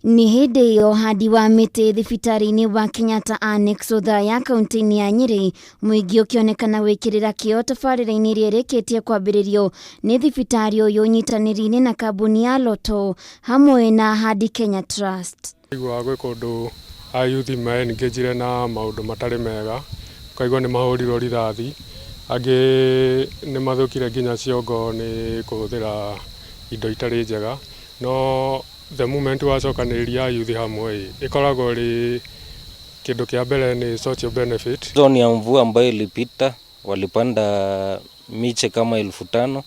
Nĩ hĩndĩ ya ũhandi wa mĩtĩ thibitarĩ-inĩ wa Kenyatta Annex Othaya kaunti-inĩ ya Nyĩrĩ, mũingĩ ũkĩonekana gwĩkĩrĩra kĩo tabarĩra-inĩ ĩrĩa ĩrĩkĩtie kwambĩrĩrio nĩ thibitarĩ ũyũ ũnyitanĩri-inĩ na kambuni ya Lotto hamwe na Ahadi Kenya Trust. Aiguaga gwĩ kũndũ ayuthi me-engage-ire na maũndũ matarĩ mega, ũkaigua nĩ mahũrirwo rithathi, angĩ nĩ mathũkire nginya ciongo nĩ kũhũthĩra indo itarĩ njega, no the moment wacokanĩrĩria ayuthi hamwe ĩ, ĩkoragwo ĩrĩ kĩndũ kĩa mbere nĩ social benefit. Season ya mvua ambayo ilipita walipanda miche kama 5000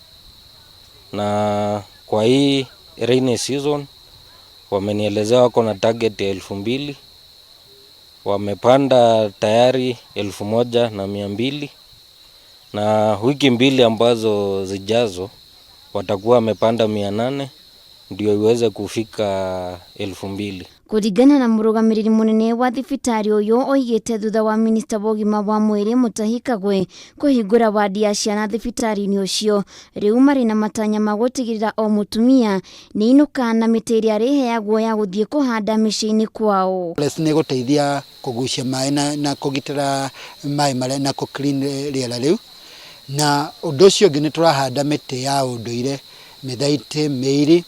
na kwa hii rainy season wamenielezea wako na target ya 2000. Wamepanda tayari 1200 na wiki 2 ambazo zijazo watakuwa wamepanda 800 ndio iweze kufika 2000. Kũringana na mũrũgamĩrĩri mũnene wa thibitarĩ ũyũ oigĩte thutha wa minista wa ũgima wa mwĩrĩ Mutahi Kagwe kũhingũra wadi ya ciana thibitarĩ-inĩ ũcio, rĩu marĩ na matanya ma gũtigĩrĩra o mũtumia nĩ ainũka na mĩtĩ ĩrĩa arĩheagwo ya gũthiĩ kũhanda mĩciĩ-inĩ kwao. Nĩ gũteithia kũgucia maĩ na kũgitĩra maĩ marĩa na kũ clean rĩera rĩu. Na ũndũ ũcio ũngĩ nĩ tũrahanda mĩtĩ ya ũndũire, mĩthaitĩ, mĩiri,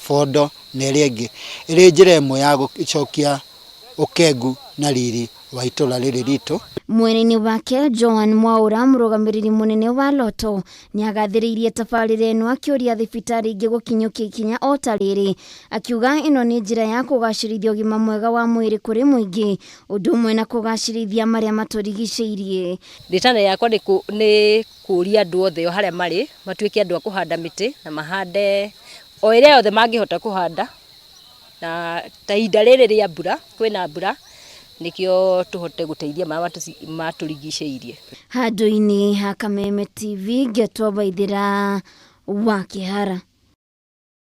bondo na ĩrĩa ĩngĩ, ĩrĩ njĩra ĩmwe ya gũcokia ũkengu na riri wa itũra rĩrĩ ritũ. Mwena-inĩ wake Joan Mwaura mũrũgamĩrĩri mũnene wa Lotto nĩagathĩrĩirie tabarĩra ĩno akĩũria thibitarĩ ingĩ gũkinyũkia ikinya o ta rĩrĩ, akiuga ĩno nĩ njĩra ya kũgacĩrithia ũgima mwega wa mwĩrĩ kũrĩ mũingĩ ũndũ ũmwe na kũgacĩrithia marĩa matũrigicĩirie. Rĩtana yakwa nĩ kũria andũ othe o harĩa marĩ matuĩke andũ a kũhanda mĩtĩ na mahande o ĩrĩa yothe mangĩhota kũhanda, na ta ihinda rĩrĩ rĩa mbura, kwĩna mbura nĩkĩo tũhote gũteithia marĩa matũrigicĩirie. Handũ-inĩ ha Kameme TV ngetwo Waithĩra wa Kĩhara.